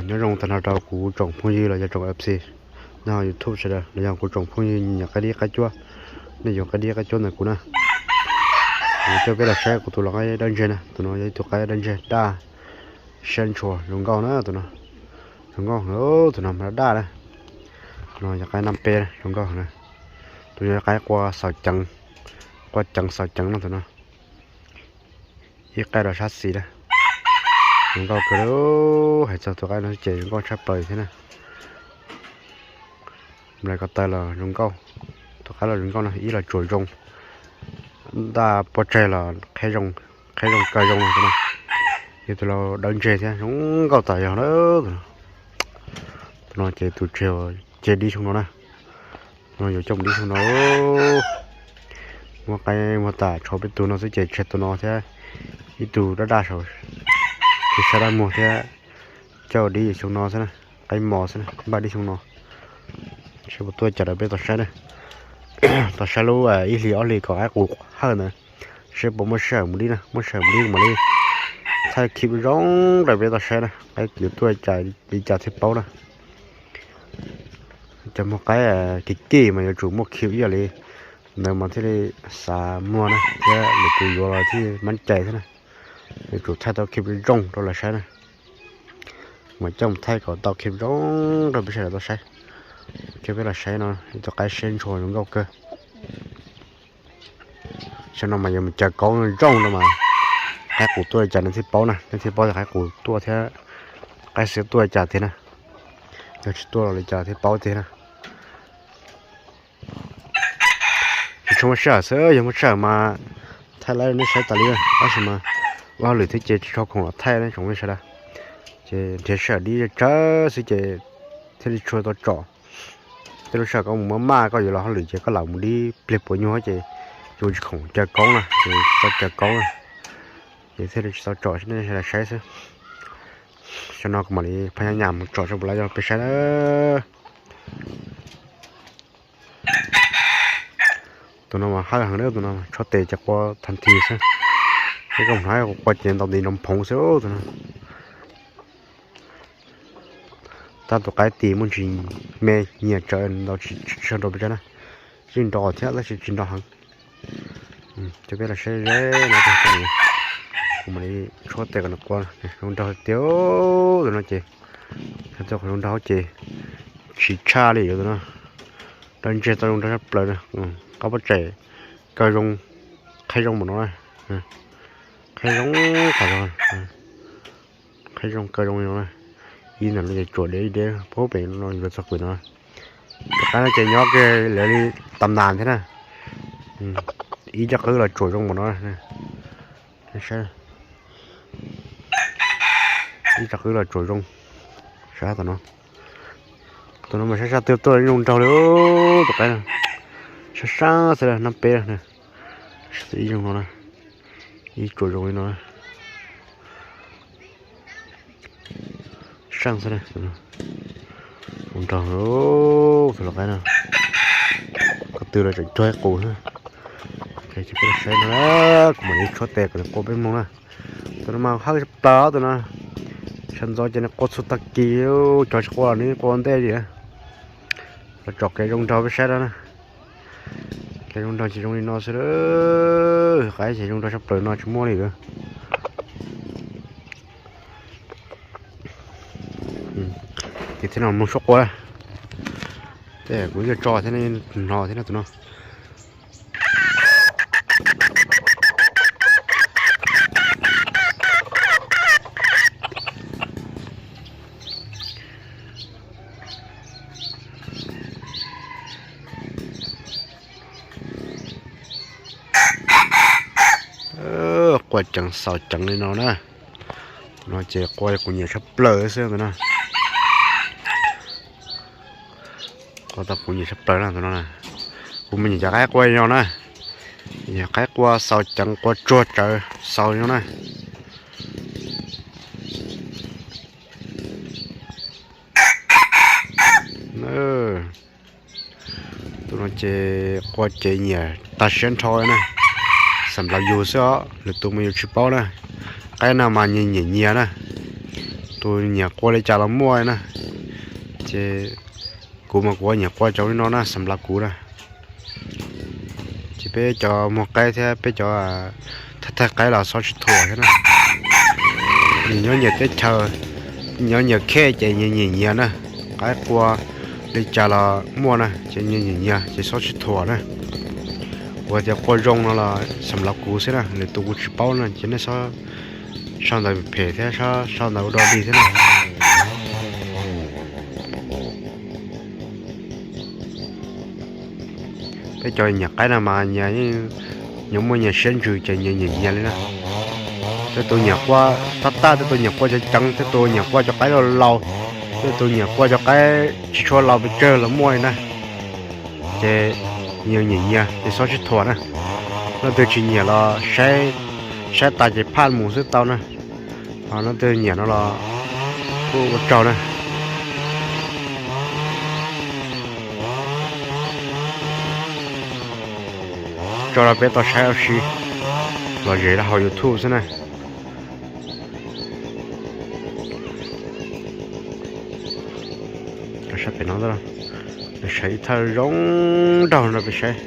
Nyob zoo tag nrho rau kuv tsoom phooj ywg los yog tsoom F C nyob YouTube sawv daws los yog kuv tsoom phooj ywg nyiam qaib dib qaib cuab, nej yuav qaib dib qaib cuab ntawm kuv na. Kuv coj peb los saib kuv tus lau qaib dawb ntseg na. Tus no yog ib tug qaib dawb ntseg daj siab ntshua zoo nkauj na. Tus no zoo nkauj, tus no mas daj daj na. Tus no yog qaib naj peb zoo nkauj na. Tus no yog qaib qua xaus ceev, qua ceev xaus ceev no tus no. Ib qaib rau sab xis na. Zoo nkauj kawg li. Hais txog tus qaib no ces zoo nkauj tshaj plaws thiab na. Nplai ko taw los zoo nkauj, tus qaib los zoo nkauj no, ib los tsuas zoo, ntaj pob tseg los qhib zoo, qhib zoo kawg zoo no. Yog tus lau dawb ntseg thiab zoo nkauj tas yog na. Tus no ces tus tseg, ceg dib xyoo no na. No yuav coj mus dib xyoo no. Muab qaib muab tas tshuav peb tug no xwb ces tseg tus no thiab ib tug daj daj saud, tseg sab dab muag thiab coj dib xyoo no xwb na. Qaib mos xwb na, npaj dib xyoo no. Seb puas tuaj cas rau peb tau saib na. Tau saib lub ib hlis ob hlis kom qaib qus hawj ntawd, seb puas muaj sij hawm mus dib na. Muaj sij hawm mus dib mam li thaij clip zoo rau peb tau saib na, qaib yuav tuaj li cas thiaj paub na. Cov muag qaib kim kim mas yuav tsum muaj clip ib yam li ntawd mas thiaj li xav muag na thiab lwm tus yuav los thiaj mab cai thiab na. Yuav tsum thaij tau clip zoo rau lawv saib na. Mas coj mus thaij kom tau clip zoo rau peb sawv daws tau saib. Coj peb los saib no, ib tug qaib siab ntshua zoo nkauj kawg. Xyoo no mas yuav mus caws kauv zoo no mas qaib qus tuaj li cas nej thiaj paub na, nej thiaj paub tias qaib qus tuaj thiab qaib xiab tuaj li cas tiag na. Yog tsis tuaj los li cas thiaj paub tiag na. Tsis tshua muaj sij hawm xwb, yog muaj sij hawm mas thaij laib rau nej saib tas li, tab sis mas ua hauj lwm thiab ces tsis tshua khoom los thaij ne tsoom nej sawv daws. Ces nrhiav sij hawm dib tsawv xwb ces thiaj li tshua tau tsom. Tej lub sij hawm koj mus maj maj koj yuav los hauj lwm ces koj lam mus dib pliag puas nyuag ces yuav tsis khoom caws kauv na, ces tsis tau caws kauv na, ces thiaj li tsis tau tsom nej sawv daws saib xwb. Xyoo no kuv mam li phaj nyab nyas mus tsom tso puas laib rau peb saib na. Tus no mas hawj heev na, tus no tshuab tes ces qua thas this xwb. Peb koj hnov qua ces ntaus ntiv nrov phoov xwb tus no. Tab tus qaib tis muaj ntsis me nyias tsawv ntaus tsis tshua nrov pes tsawg na. Yeej nrov thiab tab sis tsis nrov heev. Coj peb los saib ze no, kuv mam li tshuab tes kom nws qua zoo nraug tiag. Tus no ces, qhov zoo nraug ces tsis tshaj li yuav tus no. Dawb ntseg tau zoo nraug tshaj plaws na. Qab pob tsaig kaw zoo, qhib zoo npaum no na. Qhib zoo tas zog, qhib zoo kaw zoo li no na. Ib ntawm no ces tsuam deb ib deb puag pem no yuav txog pem no. Tus qaib no ces nyob kiag lawv li tam nas thiab na. Ib co qwb los tsuam zoo npaum no. Ib co qwb los tsuam zoo. Sab tom no, tus no mas sab sab twg tuaj zoo nraug li. Tus qaib no sab sab xwb na, nab peb na. Ib zoo no na, ib tsuam zoo li no. Sab xwb na, zoo nraug tus lau qaib no. Ko tw los tseem cuag ib qus xwb. Ces peb saib no, kuv mam li tshuab tes kom nws qua peb mloog na. Tus no mas hawj tshaj plaws tus no. Sawv ntxov ces nws qua txhua tag kis, cov tsis qua los nws qua ua ntej li. Los tsom kev zoo nraug peb saib na. Kev zoo nraug ces zoo li no xwb. Qaib ces zoo nraug tshaj plaws no tsis muaj li lawm. Ces thiab no mloog suab qua. Tej kuv yuav tso thiab no, hnov thiab no tus no. Qua ceev xaus ceev li no na. Tus no ces qua kuv nyiam tshaj plaws xwb tus no. Qua tau kuv nyiam tshaj plaws na tus no. Kuv mas nyiam cov qaib qua li no na. Nyiam qaib qua xaus ceev, qua tsuag tsawv xaus li no na. Tus no ces qua ces nyiam tag siab nrho na. Xam lav yus xwb os, lwm tus mas yus tsis paub na. Qaib no mas nyias nyiam nyias na. tus nyiam qua li cas los muaj na. Ces kuv mas kuv nyiam qua cov li no na, xam lav kuv na. Ces peb cov muag qaib thiab peb cov thaij thaij qaib los xob tsis thuam thiab na. Nws nyob nyias teb chaws, nyob nyias khej ces nyias nyiam nyias na. Qaib qua li cas los muaj na, ces nyias nyiam nyias ces xob sib thuam na. Kuv tias qua zoo no los xam lav kuv xwb na, lwm tus kuv tsis paub na, ces nej xob sau ntawv phem thiab xob sau ntawv ua dog dig thiab na. Peb cov nyiam qaib no mas nyias yeej, nyias muaj nyias siab ntsws ces nyias nyiam nyias li na. Tej tus nyiam qua tab taj, tej tus nyiam qua cov ceev, tej tus nyiam qua cov qaib laus laus, tej tus nyiam qua cov qaib tsis tshua laus pes tsawg los muaj li na. Ces nyias nyiam nyias ces xob sib thuam na. Leej twg tsis nyiam los saib, saib tas ces phaj mus xwb tau na. Ho leej twg nyiam no los kuj ua tsaug na. Tso rau peb tau saib ua si lom zem rau hauv YouTube xwb na. Saib pem no, saib ib thaj zoo nraug no peb saib.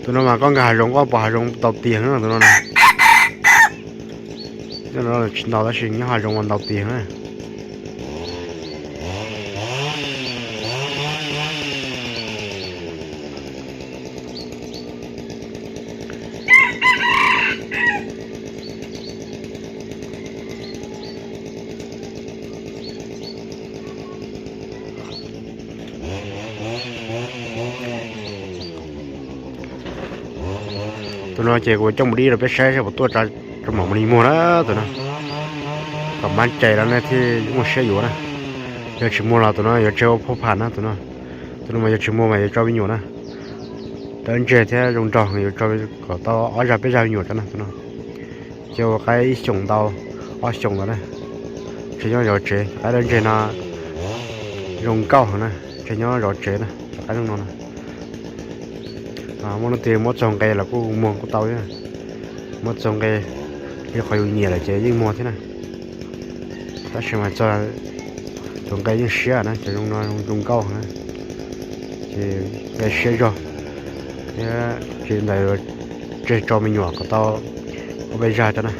Tus no mas koj nkag hav zoov koj pom hav zoov ntau tiag no tus no na. Nyob no tsis ntau tab sis nyob hav zoov mas ntau tiag na. Tus no ces kuv coj mus dib rau peb saib saib puas tuaj tso mam mus li muag na tus no. Kom mab cais los nej thiaj muaj siab yuav na. Yog tsis muag los tus no yuav tseg ua phoj pham na tus no. Tus no mas yog tsis muag mas yuav tso me nyuam na. Dawb ntseg thiab zoo nraug yuav tso kom tau ob zag peb zag me nyuam tso na tus no. Ces ua qaib ib xyoos ntau ob xyoos ntawd na. Tseg nyob zov tsev, cov qaib dawb ntseg no zoo nkauj heev na, tseg nyob zov tsev na, cov qaib no no na. Muaj leej twg muab txog nqe los kuj muag kuj tau thiab. Muab txog nqe li qhov yus nyiam lawm ces yeej muag thiab na. Tab sis mas txog tus nqe yeej siab na, cov zoo no zoo nkauj na. Ces nqe siab zog thiab, ces ntawd tseg tso me nyuam kom tau ob peb zag tso na.